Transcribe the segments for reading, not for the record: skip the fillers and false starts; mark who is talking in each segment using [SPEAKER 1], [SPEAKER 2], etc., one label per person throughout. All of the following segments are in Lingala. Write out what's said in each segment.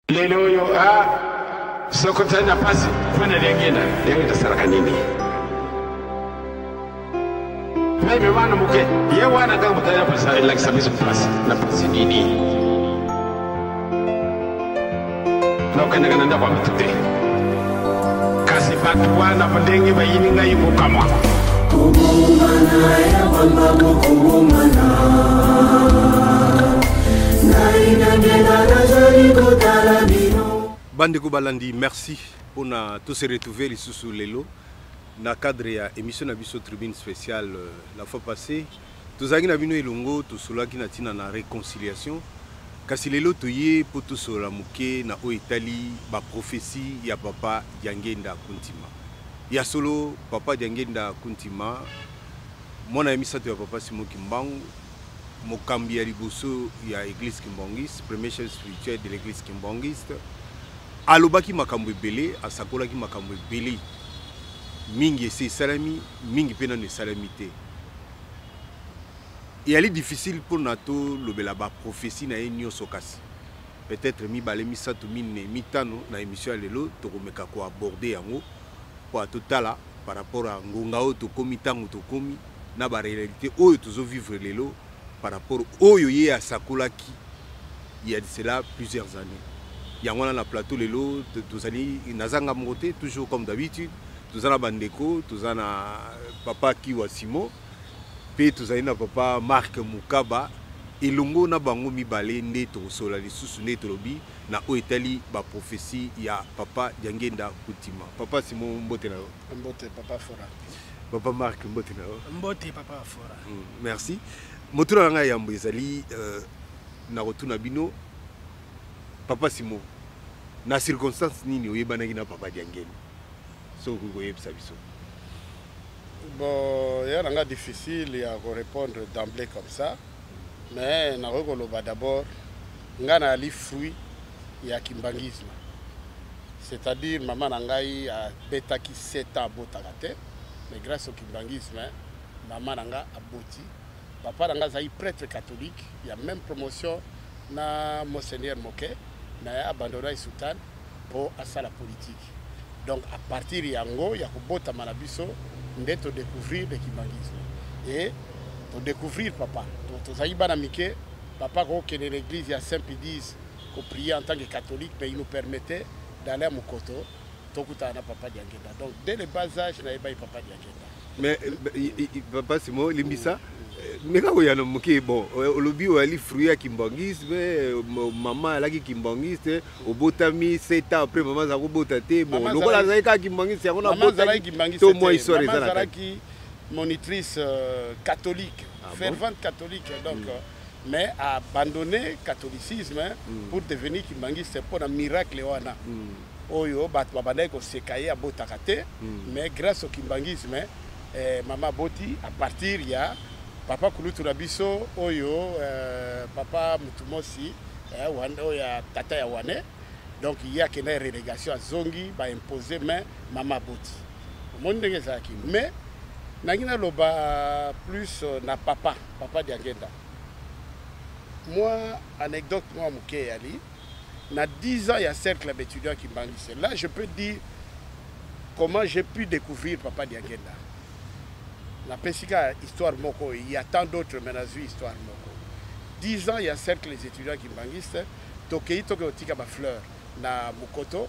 [SPEAKER 1] Lelo oyo a soko tozali na mpasi mpo na liangenda liangenda asalaka nini meme wana moke ye wana kaka moto aya elakisa biso mpasi na mpasi nini nakokendaka na ndako ya bato te kasi bato wana ndenge bayini ngai kokamwa
[SPEAKER 2] Kobomana ya bamba bokobomana ngai nangela nazali kotala bino.
[SPEAKER 3] Bandeko balandi, merci mpona to se retrouver lisusu lelo na cadre ya émission na biso tribune spéciale. La fois passée tozalaki na bino elongo, tosololaki na ntina na réconciliation, kasi lelo toye mpo tosolola moke na oyo etali baprophétie ya papa Diangenda Kuntima. Ya solo, papa Diangenda Kuntima, mwana ya misato ya papa Simon Kimbangu, mokambi ya liboso ya église kimbanguiste, premier chef spirituel de l'église kimbanguiste, alobaki makambo ebele, asakolaki makambo ebele mingi, esi esalami mingi mpe nano esalami te. Eyali difficile mpona tolobela baprophétie na ye nyonso, kasi peut-être mibale, misato, mine, mitano na émission ya lelo tokomeka koaborder yango mpo totala par rapport à ngonga oyo tokomi, ntango tokomi na baréalité oyo tozovivre lelo par rapport oyo ye asakolaki il y a de cela plusieurs années. Yango wana na plateau lelo tozali, nazanga moko te, toujours comme d'habitude toza na bandeko, toza na papa Kiwa Simon mpe tozali na papa Marc Mukaba. Elongo na bango mibale nde tokosola lisusu nde tolobi na oyo etali baprophétie ya papa Diangenda Kuntima. Papa Simon, mbote na yo.
[SPEAKER 4] Mbote, papa Fora.
[SPEAKER 3] Papa Marc, mbote na yo.
[SPEAKER 4] Mbote, papa Fora.
[SPEAKER 3] Merci. Motuna na ngai yambo ezali na kotuna bino, papa Simon, na circonstance nini oyebanaki na papa Diangenda? Soki okoki koyebisa biso.
[SPEAKER 4] Bon, ya nanga difficile ya korépondre d'emblée comme ça, mais nakoki koloba d'abord nga nayali fruit ya kimbanguisme, c'est-à-dire mama na ngai abetaki 7 ans abotaka te, mais grâce au kimbanguisme mama na nga aboti. Papa na nga azalaki prêtre catholique ya même promotion na monseigneur Moke, mais abandonnaki soutane mpo asala politique. Donc à partir yango ya kobotama na biso nde todécouvrir le kimbanguisme et todécouvrir papa. Tozalaki bana mike, papa akokende na église ya Saint Pie X koprier en tant que catholique, mais il nous permettait d'aller à Mokoto tokutana na papa Diangenda. Donc dès le bas âge nayebaki papa Diangenda.
[SPEAKER 3] Mais papa Simon, limbisa, meka koyana moke. Bon, olobi oyali fruit ya kimbanguisme, mama alaki kimbanguiste, obotami 7 ans après mama aza kobota te. Bon, lokola azalaki kaka kimbanguiste, yango
[SPEAKER 4] nabotaki
[SPEAKER 3] to mwa histoire eza na kati?
[SPEAKER 4] Azalaki monitrice catholique, ah, fervente, bon? Catholique donc, mais a abandonné catholicisme pour devenir kimbanguiste mpo na miracle wana oyo bato babandaki koseka ye, abotaka te, mais grâce au kimbanguisme mama aboti à partir ya papa kulutu na biso oyo papa Mutumosi, oyo ya tata ya wane. Donc ye akendaki relégation, azongi, baimpose, mais mama aboti. Omoni ndenge ezalaki. Mais nangi naloba plus na papa Diangenda. Mwa anecdote mwa moke eyali na 10 ans ya cercle ya baétudiant kimbanguiste. Là je peux dire comment j'ai pu découvrir papa Diangenda. Napesi kaka histoire moko, il y a tant d'autres, mais nazwi histoire moko. 10 ans ya cercle les étudiants kimbanguiste, tokei toke kotika bafleur na Mokoto.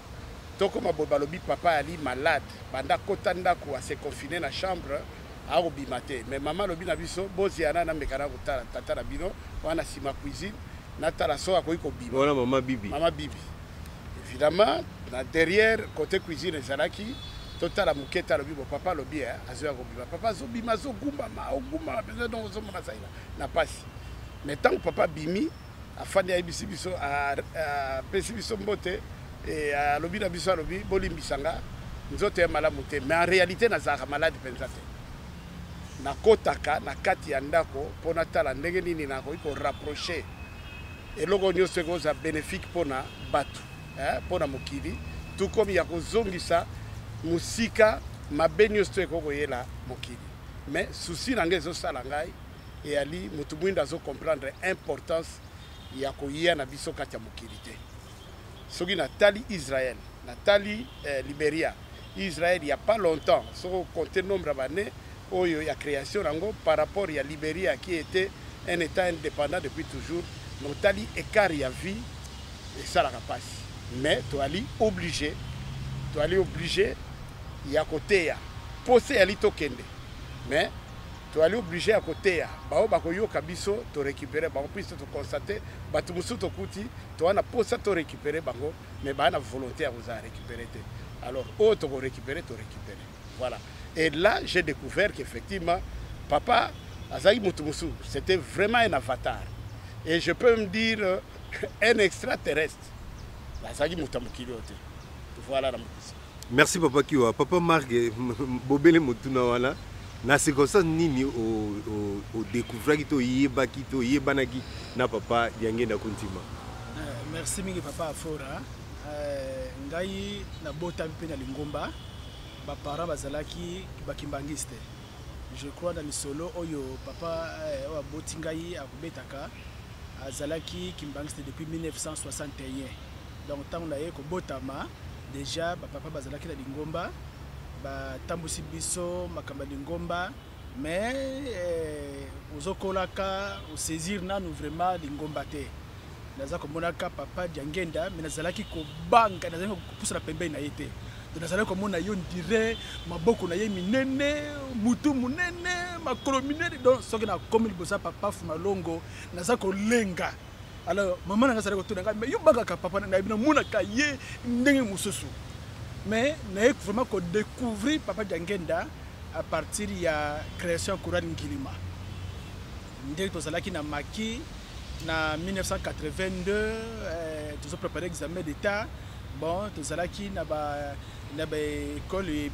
[SPEAKER 4] Tokoma boye, balobi papa ali malade, banda kota ndako, ase confine na chambre, akobima te. Mais mama alobi na biso: "Boziana, nameka na kotala tata na bino wana nsima cuisine, natala so akoki kobima."
[SPEAKER 3] Wana mama Bibi?
[SPEAKER 4] Mama Bibi, évidemment. Na derrière côté cuisine ezalaki, totala moke te, alobi bo papa alobi azoya kobima. Papa azobima, azogumbama, ogumbama mpenza, donc ozomona azali na pasi. Mais ntango papa abimi, afandi, ayebisi biso, apesi biso mbote, alobi na biso, alobi: "Bolimbisa nga, nzoto ya malamu te, mais en réalité nazalaka malade mpenza te. Nakotaka na kati ya ndako mpo natala ndenge nini nakoki korapprocher eloko nyonso ekozala bénéfique mpona bato, mpo na mokili, tout comme ya kozongisa mosika mabe nyonso to ekoki koyela mokili. Mais souci na ngai ezosala ngai eyali motu mwindo azocomprendre importance ya koya na biso kati ya mokili te." Soki natali Israël, natali Liberia, Israël il ya pas longtemps, soki o compter nombre ya ba annees oyo ya creation nango par rapport ya Liberia qui etait un etat independant depuis toujours, mais otali ecart ya vie esalaka pasi. Mais toali oblige, toali oblige ya koteya posa eyali tokende, mais toali oblige ya koteya baoyo bakoyoka biso to recuperer bango, puisque to constater bato mosusu tokuti toa na posa to recuperer bango, mais baa na volonté ya kozala recuperer te. Alors oyo toko recuperer, to recuperer, voilà. Et là j'ai découvert qu'effectivement papa azalaki motu mosusu, c'était vraiment un avatar, et je peux me dire un extraterrestre, azalaki moto ya mokili oyo te. Voilà na mokuse.
[SPEAKER 3] Merci papa Kiwa. Papa Marc, bobele motuna wana na circonstance nini odécouvraki to oyebaki to oyebanaki na papa Diangenda Kuntima?
[SPEAKER 5] Merci mingi papa Afora. Ngai nabotami mpe na lingomba, baparent bazalaki bakimbangiste. Je crois na lisolo oyo papa oyo aboti ngai akobetaka, azalaki kimbangiste depuis 1961. Donc ntango na ye kobotama déjà bapapa bazalaki na lingomba, batambusi biso makambo ya lingomba, mais ozokolaka osaisir nanu vraiment lingomba te. Naza komonaka papa Diangenda, mais nazalaki kobanga, nazalaki kopusana pembeni na ye te. Donc nazalaki komona yo ndire maboko na ye minene, mutu monene, makolo minene. Donc soki nakomi liboso ya papa Fumalongo, naza kolenga. Alors mama na nga azalaki kotuna ngai, mais yo bangaka papa na ngai, namonaka ye ndenge mosusu. Mais naye vraiment kodécouvrir papa Diangenda à partir ya création ya chorale Ngilima, ndenge tozalaki na maki na 1982, tozoprépare examen d'état. Bon, tozalaki na ba école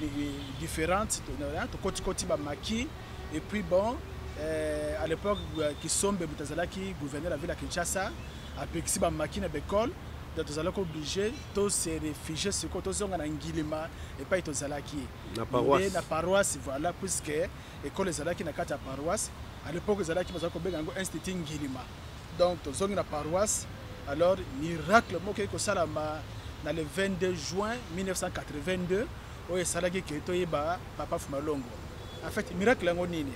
[SPEAKER 5] différente, tokotikoti bamaki. Et puis bon, à l'époque Kisombe moto azalaki gouverneur ya ville ya Kinshasa, apekisi bamaki na baekole. Donc tozalaki obligé tose réfugier sikoyo, tozonga na Ngilima epai tozalaki.
[SPEAKER 3] Na paroisse.
[SPEAKER 5] Na paroisse, voilà, puisque école ezalaki na kati ya paroisse. À l'époque ezalaki, bazalaki kobenga yango institut Ngilima. Donc tozongi na paroisse. Alors miracle moko ekosalama na le 22 juin 1982 oyo esalaki ke toyeba papa Fumalongo. En fait, miracle yango nini?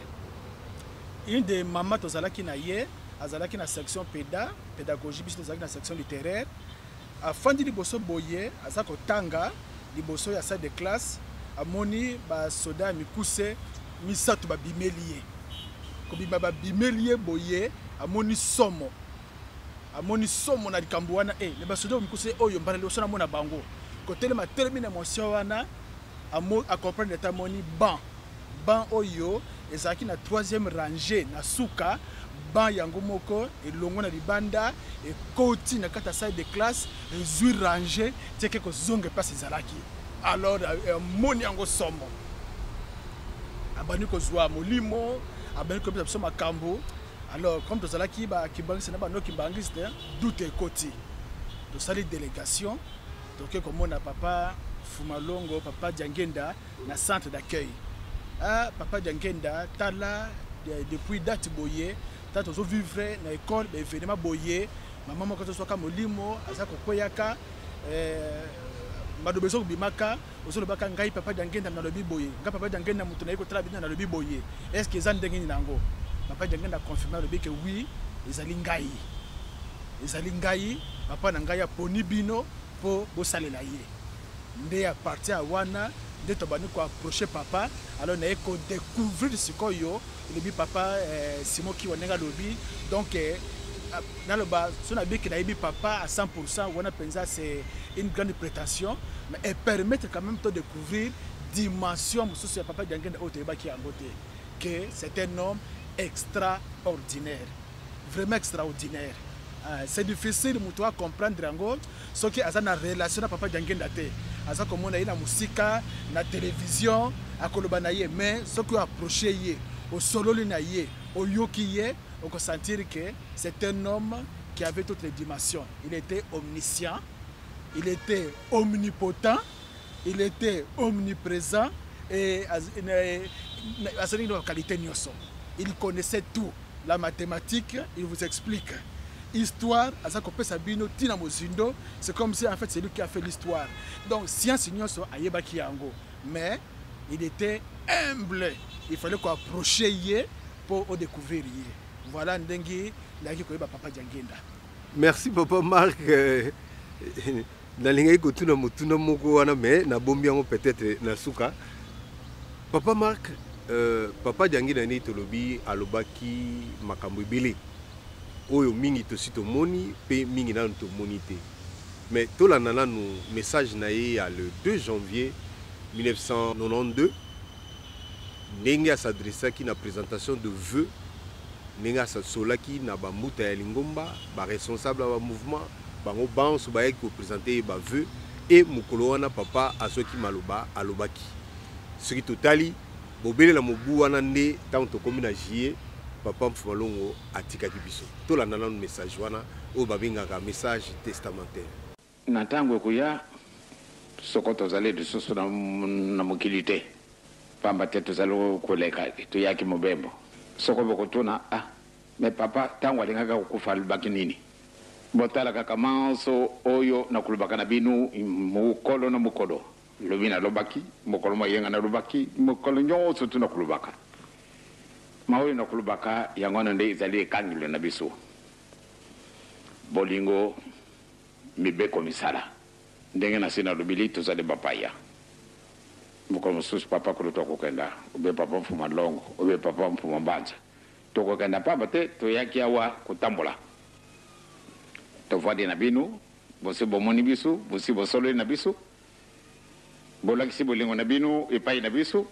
[SPEAKER 5] Une des mama tozalaki na ye azalaki na section pédagogie, biso tozalaki na section littéraire. Afandi liboso boye, aza kotanga liboso ya salle de classe, amoni basoda ya mikuse misato babimeli ye. Kobima babimeli ye boye, amoni somo, amoni somo na likambo wana. E me basoda ya mikuse oyo, mbala liboso namona bango kotelema, telemi na émotion wana, acomprendre ete amoni banc oyo ezalaki na troisième rangée na suka, banc yango moko elongo na libanda, ekoti na kati ya salle de classe, ezwi rangée tieke kozonga epasi ezalaki. Alors amoni yango somo, abandi kozwa molimo, abandi koyebisa biso makambo. Alors comme tozalaki bakimbangiste na bano kimbangiste, doute ekoti, tosali délégation, toke komona papa Fumalongo, papa Diangenda na centre d'accueil. Ah, papa Diangenda, tala, depuis date boye ta tozovivre na école baévénement boye, mama moko azozwaka molimo, aza kokweyaka, maloba ezokobimaka, ozolobaka ngai papa Diangenda nalobi boye, ngai papa Diangenda moto naye kotala bino nalobi boye, est ce que eza ndenge nini nango? Papa Diangenda confirme, alobi ke oui, ezali ngai, ezali ngai, papa na ngai aponi bino mpo bosalela ye. Nde à partir ya wana nde tobandi koapproche papa. Alors naye kodécouvrir sikoyo, elobi papa Simon Kiwa ndenge alobi. Donc naloba so nabiki nayebi papa à 100, wana mpenza c'est une grande prétention, mais et permettre quand même to découvrir dimension mosusu ya papa Diangenda oyo toyebaki yango te, que c'est un homme extraordinaire, vraiment extraordinaire. C'est difficile moto acomprendre yango soki aza na relation na papa Diangenda te. Aza komona ye na mosika na télévision, akoloba na ye, mais soki oapproche ye, osololi na ye, oyoki ye, okosentir que c'est un homme qui avait toutes les dimensions. Il était omniscient, il était omnipotent, il était omniprésent et azalaki na qualité nyonso. Il connaissait tout. La mathématique, il vous explique. Histoire aza kopesa bino ntina mozindo. C'est comme si en fait c'est lui qui a fait l'histoire. Donc science nyonso ayebaki yango, mais il était humble, il fallait koapprocher ye mpo odécouvrir ye. Voilà ndenge nayaki koyeba Papa Diangenda.
[SPEAKER 3] Merci, Papa Marc. Nalingaki kotuna motuna moko wana, mais nabombi yango, peut-être na suka. Papa Marc, Papa Diangenda, nde tolobi, alobaki makambo ebele oyo mingi tosi tomoni mpe mingi nanu tomoni te. Mais tolanda nanu message na ye ya le 2 janvier 1992, ndenge as'adressaki na présentation de vœux, ndenge asolaki na bambuta ya lingomba, baresponsable ya bamouvement, bango banso bayaki koprésenter ye bavœux. E mokolo wana papa azwaki maloba, alobaki, soki totali bobele na mobu wana nde ntango tokómi na juillet, Papa Mfuma Longo atikaki biso. Tolanda nanu message wana oyo babengaka message testamentaire.
[SPEAKER 1] Na ntango ekoya, soko tozali lisusu na mokili te, pamba te tozali koleka, toyaki mobembo, soko bokotuna: "Ah, mais papa, ntango alingaka kokufa, alobaki nini?" Botala kaka manso oyo nakolobaka na bino mokolo na mokolo. Lobi nalobaki, mokolo moyenga nalobaki, mokolo nyonso tu nakolobaka. Ma oyo nakolobaka, yango wana nde ezali ekangelo na biso: bolingo, mibeko, misala. Ndenge na se nalobili, tozali bapaya. Mokolo mosusu papa kulutu akokenda, obe Papa Mfuma Longo, obe Papa Mfuma Mbanza. Tokokenda pamba te, toyaki awa kotambola. Tovandi na bino, bosi bomoni biso, bosi bosololi na biso, bolakisi bolingo na bino epai na biso,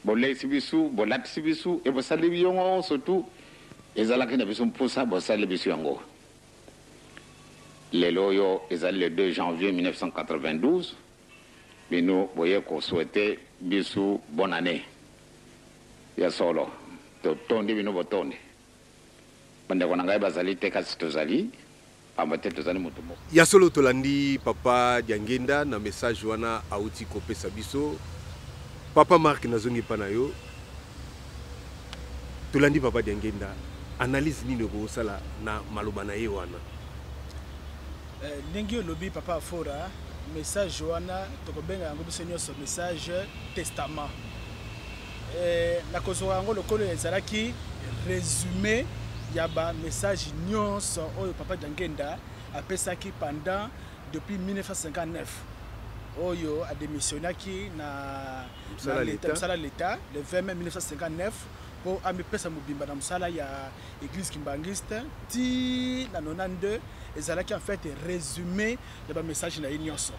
[SPEAKER 1] boleisi biso, bolatisi biso, e bosali nyonso tu ezalaki na biso mposa, bosali biso yango. Lelo oyo ezali le 2 janvier 1992, bino boye kosouhaiter biso bonne année. Ya solo, totondi bino botondi. Bandeko na ngai bazali te, kasi tozali pamba te tozali moto moko.
[SPEAKER 3] Ya solo, tolandi Papa Diangenda na message wana auti kopesa biso. Papa Mark, nazongi mpa na yo. Tolandi Papa Diangenda, analyse nini okosala na maloba na ye wana?
[SPEAKER 5] Ndenge olobi, Papa Afora, message wana tokobenga yango biso nyonso message testament. Nakozwa yango lokola ezalaki résumé ya bamessage nyonso oyo Papa Diangenda apesaki pendant depuis 1959 oyo adémissionnaki na mosala l'État le 20 mai 1959 mpo amipesa mobimba na mosala ya Église kimbanguiste ti na 92. Ezalaki en fait résumé ya bamessage na ye nyonso,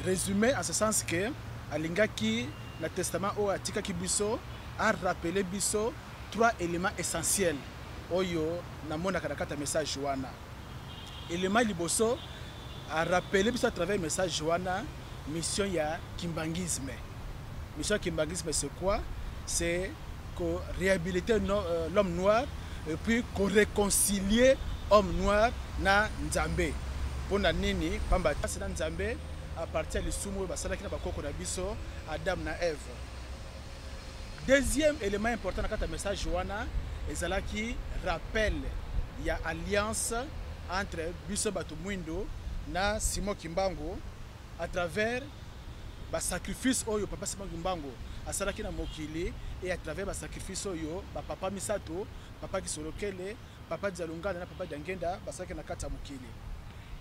[SPEAKER 5] résumé en ce sens que alingaki na testament oyo atikaki biso arappeler biso trois éléments essentiels oyo namonaka na kati ya message wana. Élément liboso arappeler biso à travers message wana, mission ya kimbanguisme. Mission ya kimbanguisme, c'est quoi? C'est réhabiliter l'homme noir et puis koréconcilier homme noir na Nzambe. Mpona nini? Pamba te na Nzambe à partir ya lisumu oyo basalaki na bakoko na biso Adam na Eve. Deuxième élément important na kati ya message wana ezalaki rappel ya alliance entre biso bato mwindo na Simon Kimbangu à travers basacrifice oyo Papa Simon Kimbangu asalaki na mokili et à travers basacrifice oyo bapapa misato, Papa Kisolokele, Papa Dialungana na Papa Diangenda, basalaki na kati ya mokili.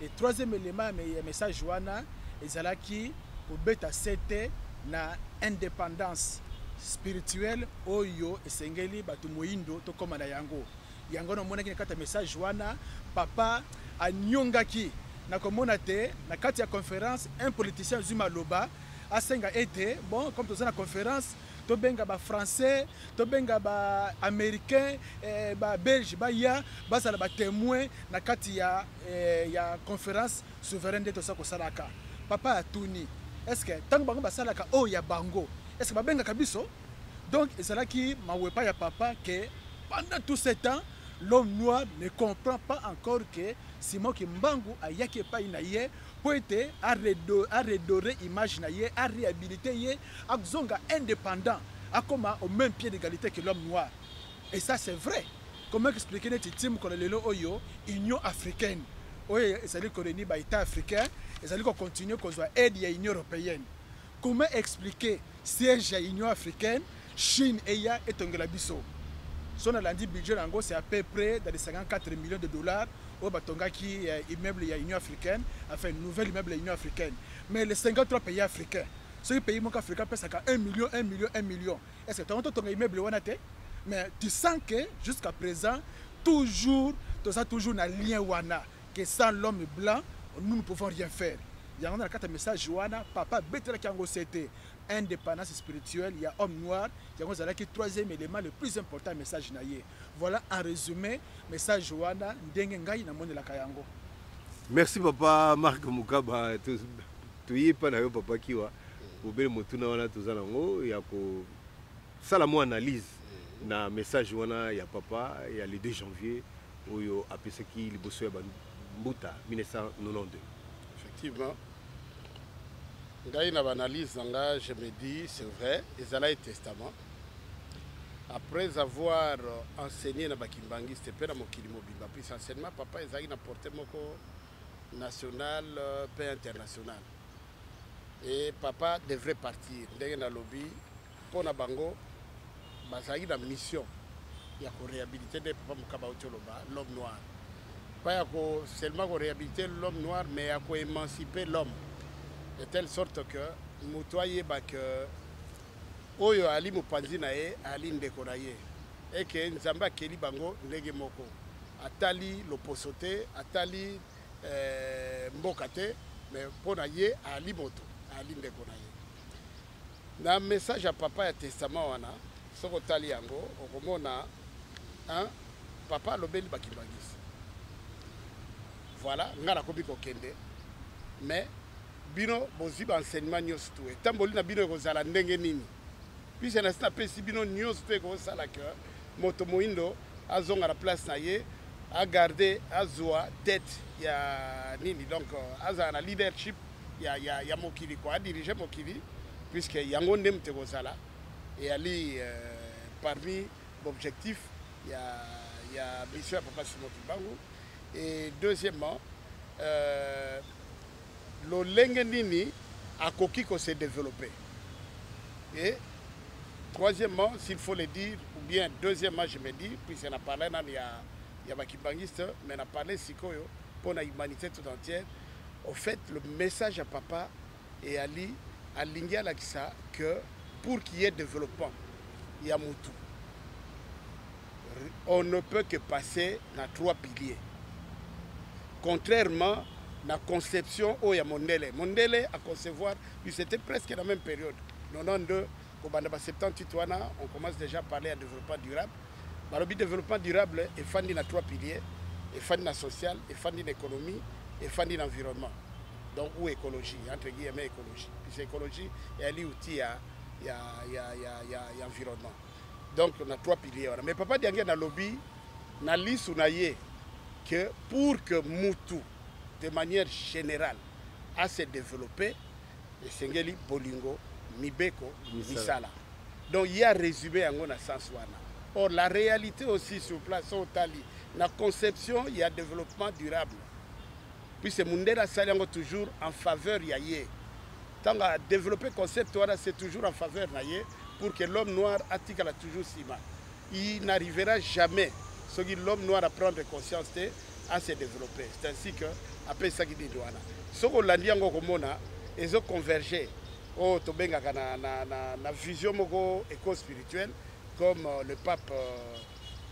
[SPEAKER 5] Et troisième élément ya message wana ezalaki kobeta sete na indépendance spirituelle oyo esengeli bato moyindo tokóma na yango. Yango namonaki na kati ya message wana, papa anyongaki na komona te na kati ya conférence un politicien azwi maloba, asenga ete bon, comme toza na conférence, tobenga bafrançais, tobenga baaméricain, babelge, baya bazala batémoin na kati ya conférence souveraine nde toza kosalaka. Papa atuni: est ce que ntango bango basalaka oyo ya bango, est ce que babengaka biso? Donc ezalaki mawepa ya papa que pendant tout ce temps, l'homme noir ne comprend pas encore que Simon Kimbangu ayaki epai na ye mpo ete aredorer image na ye, aréhabiliter ye, azonga indépendant, akoma au même pied d'égalité que l'homme noir. Et ça, c'est vrai. Comment expliquer neti ti mokolo lelo oyo Union africaine oyo ezali ko reunir ba Etats africains ezali ko continuer kozwa aide ya Union européenne? Comment expliquer siège ya Union africaine Chine eya etongela biso? So nalandi budget na yango, c'est à peu près dans les 54 millions de dollars oyo batongaki immeuble ya Union africaine, enfin nouvel immeuble ya Union africaine. Mais les 53 pays africains, soki pays moko africain apesaka 1 million, 1 million, 1 million, est-ce que tongo totonga immeuble wana te? Mais tu sens que jusqu'à présent toujours toza toujours na lien wana que sans l'homme blanc nous ne pouvons rien faire. Yango na kati ya message wana papa abetelaki yango sete indépendance spirituelle ya homme noir, yango ezalaki troisième élément le plus important message na ye. Voilà en résumé message wana ndenge ngai namonelaka yango.
[SPEAKER 3] Merci papa Marc Mukaba, toye pa na yo papa Kiwa. Bobele motuna wana toza nango ya kosala mwa analyse na message wana ya papa ya le 2 janvier oyo apesaki liboso ya bambuta 1992.
[SPEAKER 4] Effectivement, ngai na ba-analyse na nga, je me dis c'est vrai, ezalaki testament. Après avoir enseigné na bakimbangiste mpe na mokili mobimba, puis enseignement papa ezalaki na portée moko nationale mpe internationale. Et papa devrait partir ndenge nalobi mpo na bango bazalaki na mission ya koréhabiliter nde papa Mokaba auti oloba l'homme noir, pas ya ko seulement koréhabiliter l'homme noir, mais ya koémanciper l'homme de telle sorte que moto ayeba que oyo ali mopanzi na ye ali ndeko na ye, eke Nzambe akeli bango ndenge moko, atali loposo te, atali mboka te, mais mpo na ye ali moto, ali ndeko na ye. Na message ya papa ya testament wana, soki otali yango okomona un papa alobeli bakimbangisi, voilà, ngai nakomi kokende, mais bino bozwi baenseignement nyonso tu, etamboli na bino ekozala ndenge nini? Puisque nasi napesi bino nyonso tu ekosala ke moto moyindo azonga na place na ye, agarde, azwa tête ya nini, donc azala na leadership ya mokili quoi, adirige mokili, puisque yango nde moto ekozala eyali parmi l'objectif ya mission ya papa Simon Kimbangu. Et deuxièmement, lolenge nini akoki ko se développer. Et troisièmement, s'il faut le dire, ou bien deuxièmement je me dis, puisque na parlé nani ya bakimbangiste, mais na parlé sikoyo pour la humanité tout entière. Au fait, le message à papa et ali alingi alakisa que pour qu'il y ait développement ya mutu, on ne peut que passer na trois piliers, contrairement na conception oyo ya mondele. Mondele à concevoir, c'était presque la même période 92 kobanda ba 78 wana, on commence déjà à parler à développement durable. Balobi développement durable efandi na trois piliers, efandi na social, efandi na économie, efandi na environnement, donc ou écologie, entre guillemets écologie, puis écologie eyali outil ya environnement. Donc on a trois piliers wana. Mais papa Diangienda nalobi na lisu na ye que pour que mutu de manière générale a se développer, esengeli bolingo, mibeko, misala. Donc il y a résumé yango na sens wana. Or la réalité aussi sur place otali na conception il y a développement durable, puis c'est mundele asali yango toujours en faveur ya ye. Tant à développer concept wana, c'est toujours en faveur na ye, pour que l'homme noir atikala toujours nsima. Il n'arrivera jamais soki l'homme noir a prendre conscience te à se développer. C'est ainsi que apesaki nini wana, soki olandi yango okomona ezoconverge oyo tobengaka na vision moko éco-spirituelle, comme le pape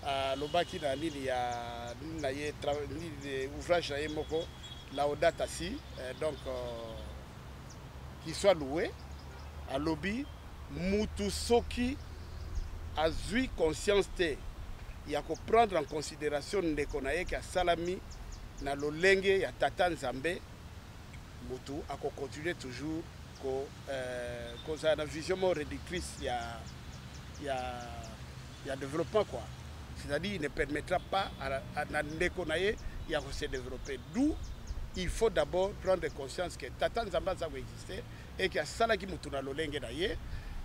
[SPEAKER 4] alobaki na nini ya nini na ye, nini, ouvrage na ye moko Laudato Si, donc qu'il soit loué, alobi mutu soki azwi conscience te ya koprendre en considération ndeko na ye ke asalami na lolenge ya tata Nzambe, mutu akocontinue toujours kozala na vision moko réductrice ya développement quoi. C'est-à-dire il ne permettra pas na ndeko na ye ya se développer. D'où il faut d'abord prendre conscience que tata Nzambe aza koexiste et que asalaki mutu na lolenge na ye.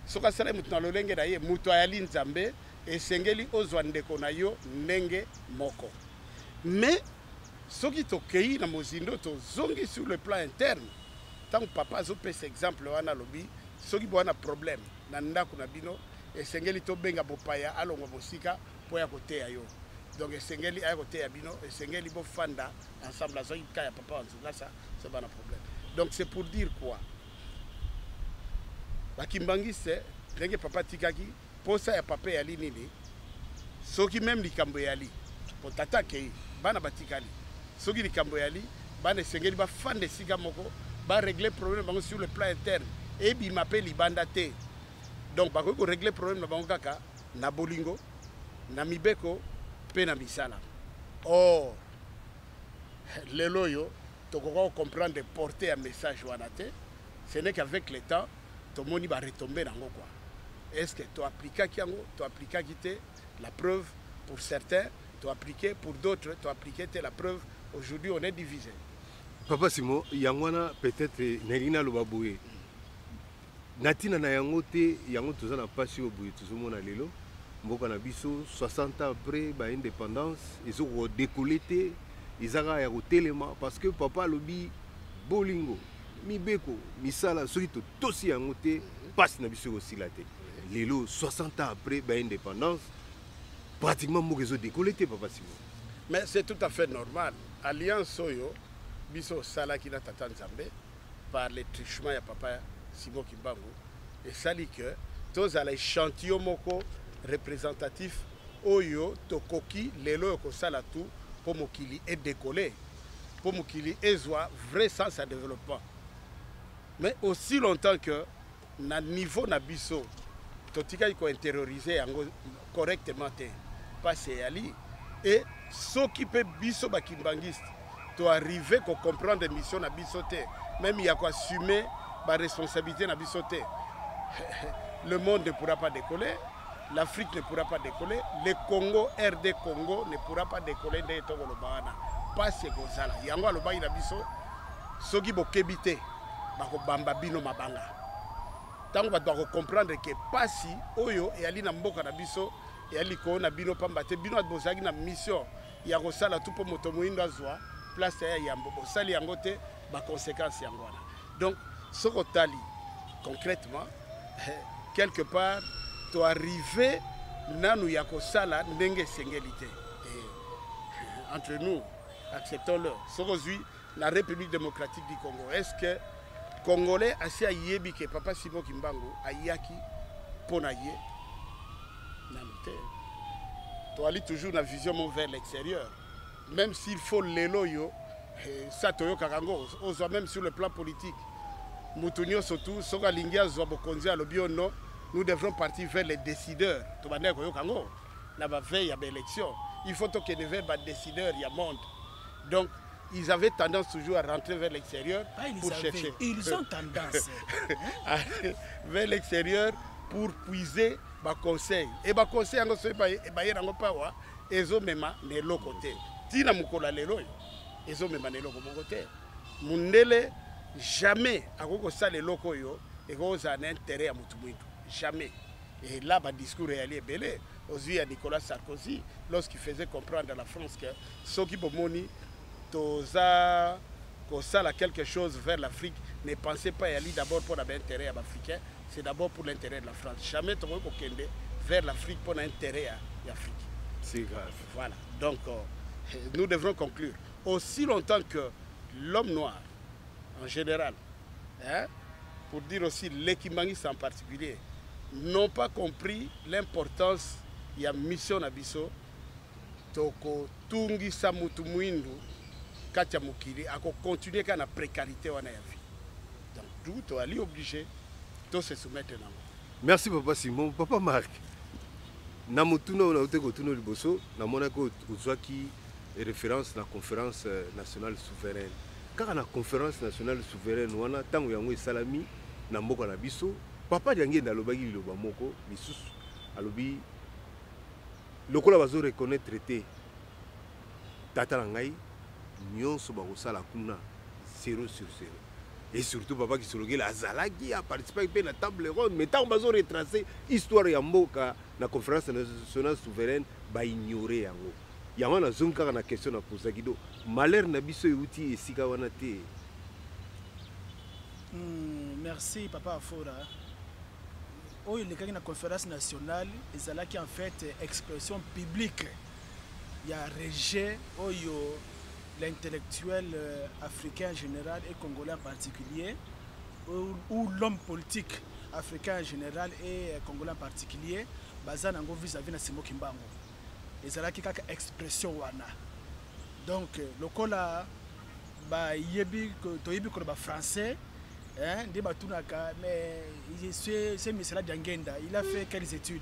[SPEAKER 4] Soki asalaki mutu na lolenge na ye, mutu ayali Nzambe. Esengeli ozwa ndeko na yo ndenge moko. Mais soki tokei na mozindo, tozongi sur le plan interne, ntango papa azopesa exemple wana, alobi soki boza na problème na ndako na bino, esengeli tobenga bopaya alongwa mosika mpo ya koteya yo. Donc esengeli aya koteya bino, esengeli bofanda ensemble. Azwaki ka ya papa wa Nzungasa, so bana problème. Donc c'est pour dire quoi? Bakimbangiste, ndenge papa atikaki posa ya papa eyali nini? Soki même likambo eyali po tata akei, bana batikali, soki likambo eyali, bana esengeli bafanda esika moko, barégler problème na bango sur le plan interne, ebima mpe libanda te. Donc bakoki korégler problème na bango kaka na bolingo, na mibeko mpe na misala. Or lelo oyo tokoka kocomprendre portée ya message wana te. Ce n'est qu'avec le temps tomoni baretombées nango quoi. Est ce que toaplikaki yango? Toaplikaki te. La preuve, pour certains toappliqué, pour d'autres toappliqué te. La preuve, aujourd'hui on est divisé.
[SPEAKER 3] Papa Simon, yango wana peut-être nalingi naloba boye na ntina na yango te. Yango toza na mpasi oyo boye tozomona lelo mboka na biso, 60 ans après baindépendance, ezokodécoller te, eza kaka ya kotelema, parce que papa alobi bolingo, mibeko, misala. Soki totosi yango te, mpasi na biso ekosila te. Lelo, 60 ans après baindépendance, pratiquement mboka ezodécoller te, papa Simon.
[SPEAKER 4] Mais c'est tout à fait normal. Alliance oyo biso osalaki na tata Nzambe par le truchement ya papa Simon Kimbangu esali ke tozala échantillon moko représentatif oyo tokoki lelo oyo kosala tout mpo mokili edécoller, mpo mokili ezwa vrai sens ya développement. Mais aussi longtemps que na niveau na biso totikali kointérioriser yango correctement te, mpasi eyali. E soki mpe biso bakimbangiste toarrive kocomprendre mission na biso te, même ya koassume baresponsabilité na biso te, le monde ne pourra pas décoller, l'Afrique ne pourra pas décoller, le Congo, RD Congo, ne pourra pas décoller. Ndenge tokoloba wana, mpasi ekozala. Yango alobaki na biso, soki bokebi te, bakobamba bino mabanga. Ntango bato bakocomprendre ke pasi oyo eyali na mboka na biso eyali likolo na bino, pamba te bino bato bozalaki na mission ya kosala tu mpo moto moyindo azwa place ya yambo, bosali yango te, baconséquence yango wana. Donc soki otali concrètement, quelque part toarrive nanu ya kosala ndenge esengeli te. Entre nous, acceptons-le, soki ozwi la République démocratique du Congo, est ce que Congolais asi ayebi ke papa Simon Kimbangu ayaki mpo na ye? Nanu te. Toali toujours na vision mo vers l'extérieur, même s'il faut lelo oyo sa toyokaka yango, ozwa même sur le plan politique, moto nyonso tu soki alingi azwa bokonzi, alobi yo non, nous devrons partir vers les décideurs. Tobandaki koyoka yango na baveille ya baélection, il faut tokende vers badécideurs ya monde. Donc ils avaient tendance toujours à rentrer vers l'extérieur
[SPEAKER 5] Ah, ils
[SPEAKER 4] pour
[SPEAKER 5] avaient,
[SPEAKER 4] chercher.
[SPEAKER 5] Ils ont tendance.
[SPEAKER 4] Vers l'extérieur pour puiser baconseil. E baconseil yango, soki baye nango pawa, ezomema na eloko te. Ntina mokolo ya lelo oyo ezomema na eloko moko te. Mundele jamais akoki kosala eloko oyo ekozala na intérêt ya motu mwindu, jamais. Et là, badiscours eyali ebele. Ozwi ya Nicolas Sarkozy, lorsqu'il faisait comprendre à la France que soki bomoni toza kosala quelque chose vers l'Afrique, ne pensez pas eyali d'abord pour l'intérêt ya baafricain, c'est d'abord pour l'intérêt de la France. Jamais tokoki kokende vers l'Afrique pour l'intérêt ya Afrique.
[SPEAKER 3] C'est grave.
[SPEAKER 4] Voilà. Donc nous devrons conclure, aussi longtemps que l'homme noir en général, hein, pour dire aussi les Kimbanguistes en particulier, n'ont pas compris l'importance ya mission na biso, tokotungisa mutu mwindu kati ya mokili, akocontinue kaka na précarité wana ya vie. Donc tout toali obligé to se soumettre nango.
[SPEAKER 3] Merci, papa Simon. Papa Mark, na motuna oyo nauti kotuna liboso, namonaki ozwaki référence na Conférence nationale souveraine. Kaka na Conférence nationale souveraine wana, ntango yango esalami na mboka na biso, papa Diangenda alobaki liloba moko lisusu. Alobi lokola bazoreconnaître te tata na ngai, nyonso bakosala kuna 0 sur 0. Et surtout papa Kisolokele azalaki, aparticipaki mpe na table ronde, mais ntango bazo retracer histoire ya mboka na Conférence nationale souveraine, baignore yango. Yango nazongi kaka na question napozaki, do malheur na biso euti esika wana te?
[SPEAKER 5] Merci papa Afora. Oyo elekaki na Conférence nationale ezalaki en fait expression publique ya rejet oyo l'intellectuel africain en général et congolais en particulier, ou l'homme politique africain en général et congolais en particulier, baza nango vis-à-vis na Simon Kimbangu. Ezalaki kaka expression wana. Donc lokola bayebi, toyebi koloba français, hein, nde batunaka: mais ce monsieur là Diangenda, il a fait quelles études?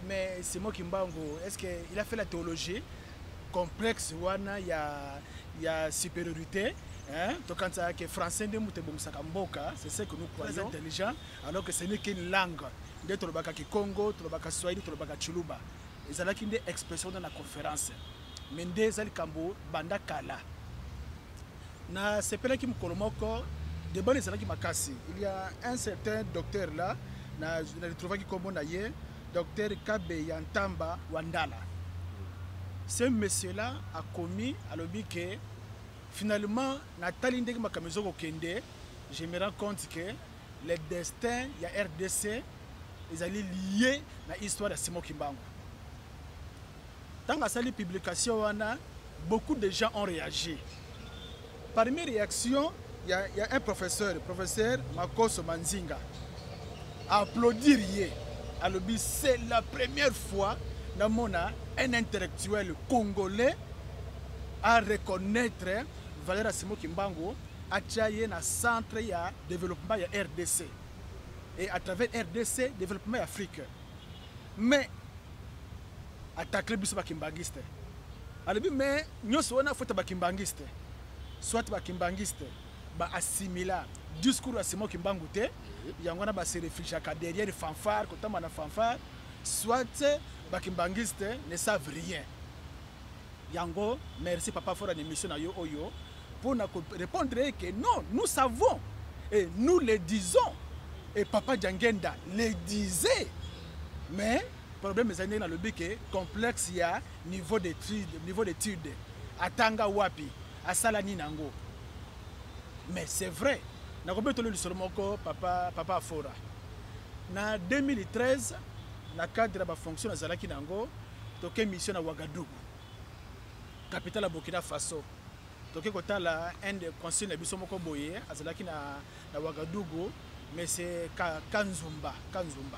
[SPEAKER 5] Mais Simon Kimbangu, est-ce que il a fait la théologie? Complexe wana ya supériorité, hein, tokanisa ke français nde moto ebongisaka mboka, c'est ce que nous croyons intelligent, alors que ce n'est qu'une langue. Nde tolobaka kikongo, tolobaka swahili, tolobaka tshiluba. Ezalaki nde expression na conférence, mais nde eza likambo banda kala. Nasepelaki mokolo moko, débat ezalaki makasi. Il y a un certain docteur là, na retrouvaki nkombo na ye, docteur Kabeya Ntamba Wandala. Ce monsieur là akomi, alobi ke finalement natali ndenge makambo ezokokende, je me rends compte que le destin ya RDC ezali lié na histoire ya Simon Kimbangu. Ntango asali publication wana, beaucoup de gens ont réagi. Parmi réactions, il y a un professeur, professeur Makoso Manzinga, applaudir ye. Alobi: c'est la première fois namona un intellectuel congolais à reconnaître valeur ya Simon Kimbangu, atia ye na centre ya développement ya RDC et à travers RDC, développement ya Afrique. Mais attaquer biso bakimbangiste, alobi mais nyonso wana faute bakimbangiste, soit bakimbangiste baassimila discours ya Simon Kimbangu te, yango wana base réfugiaka derrière fanfare, kotamba na fanfare, soit bakimbangiste ne savent rien. Yango merci papa Fora na émission na yo oyo mpona répondre que non, nous savons et nous le disons et papa Diangenda le disait. Mais problème ezali ndenge nalobi ke complexe ya niveau d'étude, niveau d'étude, atanga wapi, asala nini yango. Mais c'est vrai, nakobetolo lisolo moko, papa Afora. Na 2013, na cadre ya bafonction nazalaki nango, toke mission na Ouagadougou, capitale ya Burkina Faso. Toke kotala un de consul na biso moko boye azalaki na Ouagadougou, mais c'est Kanzumba Kanzumba.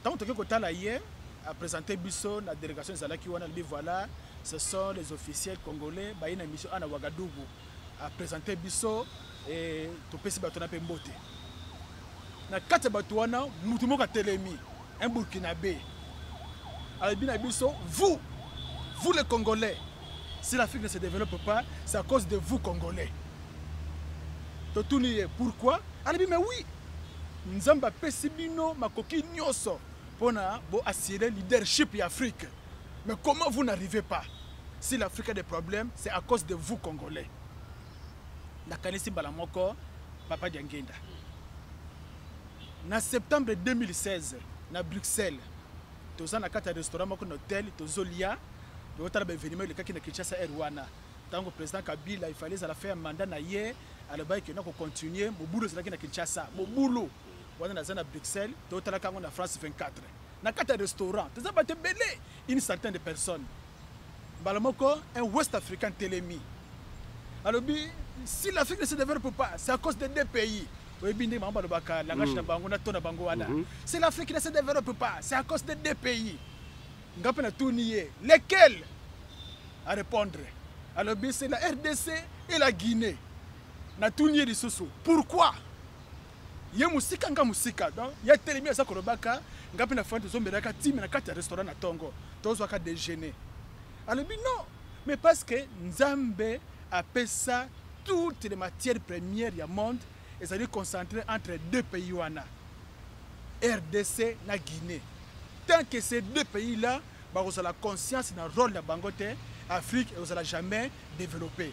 [SPEAKER 5] Ntango toke kotala ye, aprésente biso na délégation ezalaki wana. Alobi: voilà, ce sont les officiels congolais baye na mission na Ouagadougou. Aprésente biso e topesi bato na mpe mbote. Na kati ya bato wana, mutu moko atelemi, un Burkinabé, alobi na biso: vous, vous les Congolais, si l'Afrique ne se développe pas, c'est à cause de vous Congolais. Totuni ye: pourquoi? Alobi: mais oui, Nzambe apesi bino makoki nyonso mpona boassurer leadership ya Afrique, mais comment vous n'arrivez pas? Si l'Afrique a des problèmes, c'est à cause de vous Congolais. Nakanisi mbala moko papa Diangenda. Na septembre 2016, na Bruxelles, toza na kati ya restaurant moko na hotel, tozolia, tozotala baévénement elekaki na Kinshasa. Ere wana, ntango président Kabila ifali ezala fin ya mandat na ye, alobaki kenda kocontinue, mobulu ezalaki na Kinshasa. Mobulu wana, naza na Bruxelles, totalaka yango na France 24. Na kati ya restaurant, toza bato ebele, une centaine de personnes. Mbala moko, un West Africain telemi, alobi: si l'Afrique ne se développe pas, c'est à cause de deux pays. Oyebi ndenge bango balobaka, langage na bango na to na bango wana. Si l'Afrique ne se développe pas, c'est à cause de deux pays. Nga mpe natuni ye: lesquels? À répondre, alobi: c'est la RDC et la Guinée. Natuni ye lisusu: pourquoi? Ye mosika, nga mosika. Donc ye telemi, aza kolobaka, nga mpe na fani, tozomelaka time na kati ya restaurant na ntongo, tozwaka déjeuner. Alobi: non, mais parce que Nzambe apesa toutes les matières premières ya monde ezali concentré entre deux pays wana, RDC na Guinée. Tant que ces deux pays là bakozala conscience na rôle na bango te, Afrique ekozala jamais développé.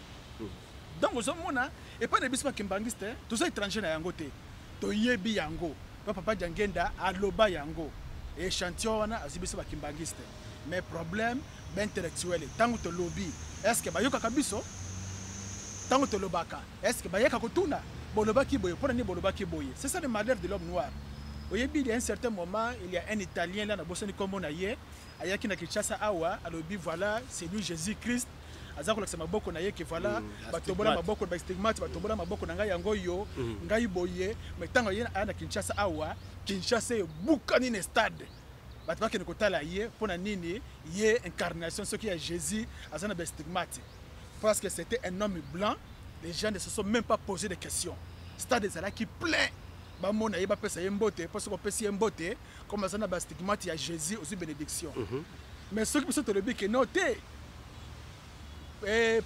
[SPEAKER 5] Donc ozomona Epai na biso bakimbangiste toza étranger na yango te, toyebi yango. Pa papa Diangenda aloba yango, échantillon wana azwi biso bakimbangiste. Mais problème baintellectuel, ntango tolobi est ce que bayokaka biso? Ntango tolobaka est ce que bayaka kotuna bolobaki boye mpona nini bolobaki boye? C'est ça le malheur de l'homme noir. Oyebi, il y a un certain moment, il y a un Italien là, nabosani kombo na ye, ayaki na Kinshasa awa, alobi voilà, c'est lui Jésus Christ, aza kolakisa maboko na ye ke voilà, batobola maboko, bastigmate, batobola maboko na ngai, yango yo ngai boye. Mais ntango ye aya na Kinshasa awa, Kinshasa ebukani na stade, bato bakende kotala ye mpo na nini? Ye incarnation soki ya Jésus aza na bastigmate. Parce que c'était un homme blanc, les gens ne se sont même pas posé de questions. Stade ezalaki plein, bamona ye, bapesa ye mbote, mpo soki opesi ye mbote comme aza na bastigmate ya Jésus, ozwi bénédiction. Mais soki biso tolobi ke no te,